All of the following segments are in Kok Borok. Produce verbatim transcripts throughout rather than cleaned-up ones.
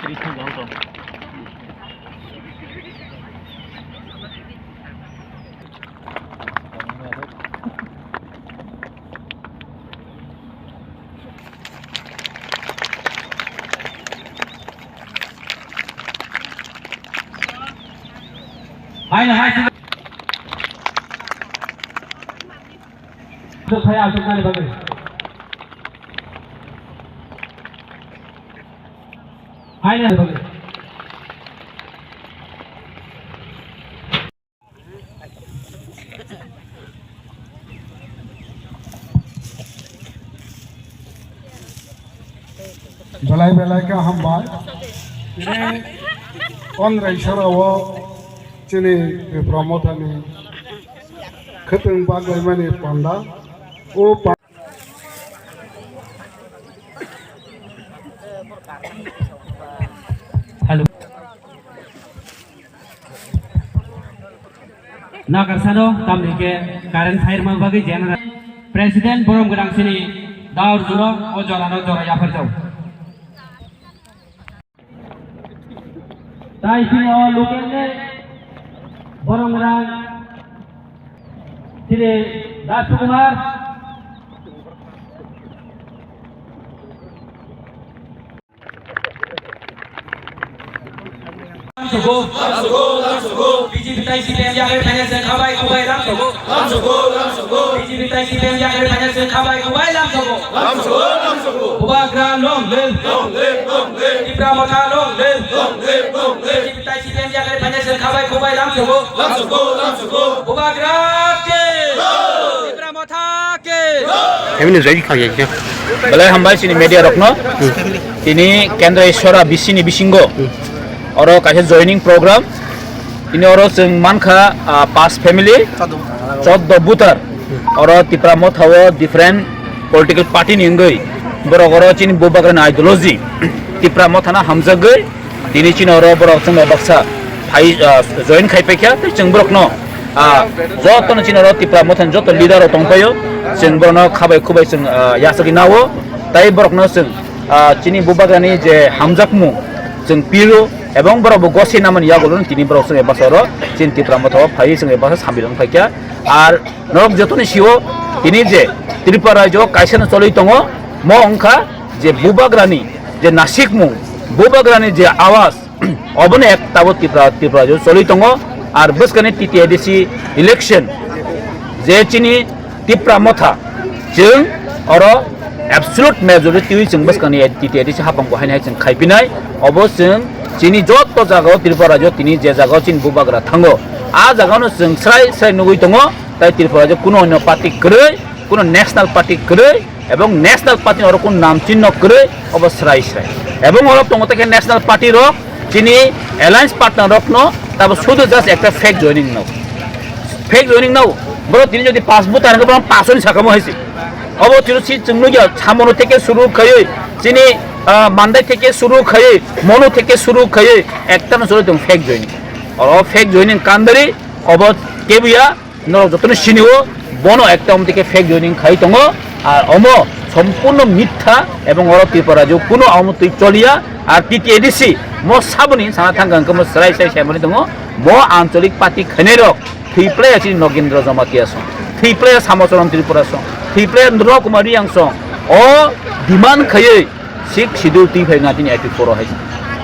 Hai, hai, hai. Aswk khaina bagwi. Hai, hai, bagwi. Belai belai khe hambai. Tini Kondrai Sora o chini Tipra Mothani khwtwng baglaimani panda. O pa- Hello. Nakarsano tamni ke current fire ma bagwi general president borom gwnang sini daur juro o jora no jora yapar jau. Tai sini o local ne borom gwnang sini Das Kumar. Lamsogo, lamsogo, lamsogo. B J P tai C P M yakre phaina se khabai khubai lamsogo. Lamsogo, lamsogo. B J P tai C P M yakre phaina se khabai khubai lamsogo. Lamsogo, lamsogo. Bubagra long live. Long live, long live. Tipra Motha long live. Long live, long live. B J P tai C P M yakre phaina se khabai khubai lamsogo. Lamsogo, lamsogo. Bubagra ke. Long. Tipra Motha. Family join kha ya. Belai hambai chini media rokno. Tini Kendra Iswara B C ni bisingo. Oro kaisa joining program. Tini oro chwng mankha, ah, pas family, choddo voter. Oro Tipra Motha o different political party ni wngwi. Borok oro chini bubagrani ideology. Tipra Motha no hamjagwi. Tini chini oro borok chwng bai baksa phai, ah, join khai paikha, tei chwng borokno, ah, jotono chini oro Tipra Mothani joto leader rok tongpaio, chwng borokno khabai khubai chwng, ah, yachagwi nao, tei borokno chwng, ah, chini bubagrani je hamjakmung chwng piro, ebong borok bo goswi namani yagulo tini borok chwng bai baksa oro chini Tipra Motha o phaiwi chwng bai baksa sambil wng phaikha. Ar norok jotoni sio tini je Tripura rajyo kaisa no choli tongo, mo wngkha je bubagrani je nasikmung, bubagrani je awas, obono ek tabuk Tripura, Tripura rajyo choli tongo. Ar bwskani T T A D C election je chini Tipra Motha chwng oro absolute majority wi chwng bwskani T T A D C hapang bo haino hai chwng khaipinai. Obo chwng chini joto jagao Tripura rajyo tini je jagao chini bubagra thango, a jagao no chwng srai srai nugwi tongo. Tai Tripura rajyo kuno onyo party kwrwi, kuno national party kwrwi, ebong national party ni oro kun nam chinno kwrwi, obo srai srai. Ebong oro tongo tei khe national party rok chini alliance partner rokno tabo sudu just ekta fake joining no. Fake joining no. Boro tini jodi pas voter hwnkhe boro pas ni sakamo hai se. Obo tini si chwng nugya Samono theke suru khaiwi chini, ah, Mandai theke suru khaiwi Monu theke suru khaiwi ekta no suru tong fake joining. Oro fake joining kandari obo kebuya. Norok jotono sinio, bono ekta omtike fake joining khai tongo. Ar omo sompurno mitha ebong oro Tripura rajyo kuno omotwi choliya. Ar T T A D C mo saboni sana thangka hwnkhe mo srai srai saimani tongo. Mo ancholik party khainai rok thwi playa chini Nogendra Jamatia song, thwi playa Samocharan Tripura song, thwi playa Nrokumar Reang song. O demand khaiwi sixth schedule twi phai nineteen eighty-four o hai.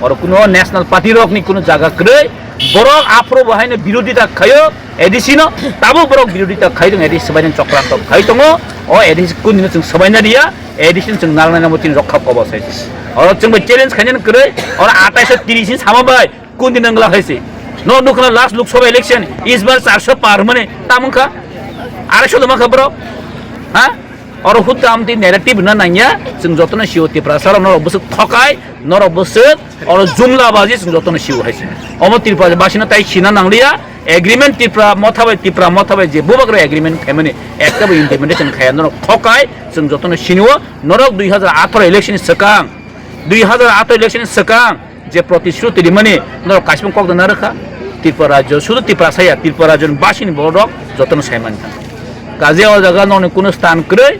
Oro kuno national party rokni kuno jaga kwrwi, borok aphuru bo haino birodita khaio. A D C no tabuk borok birodita khai tongo, A D C swbaini chokranto khai tongo. O A D C kundino chwng swbaina riya, A D C no chwng narwknai nangbo chini rokha kobo sai se. Oro chwng bai challenge khainani kwrwi, oro atais tris ni sama bai kundi nangla hai se. No nukla last Lok Sabha election, isbar charso par mane tamungkha, arai so dama kha borok, ha? Oro hutta amtwi narrative na nangya, chwng jotono sio Tiprasa rok norok bwswk thokai, norok bwswk oro jumla baji chwng jotono sio hai se. Omo Tripura basino tai sina nangliya, agreement Tipra Motha bai, Tipra Motha bai je bubagra agreement khaimani ekta bo implementation khaya norok thokai, chwng jotono sinio norok dui hajar atharo election ni swkang, dui hajar atharo election ni swkang, je protishruti rimani norok kaisa kok dana rwkha. Tripura rajyo, sudu Tiprasa ya, Tripura rajyoni basini borok jotono saimani. Kaje o jaga nokni kuno stan kwrwi,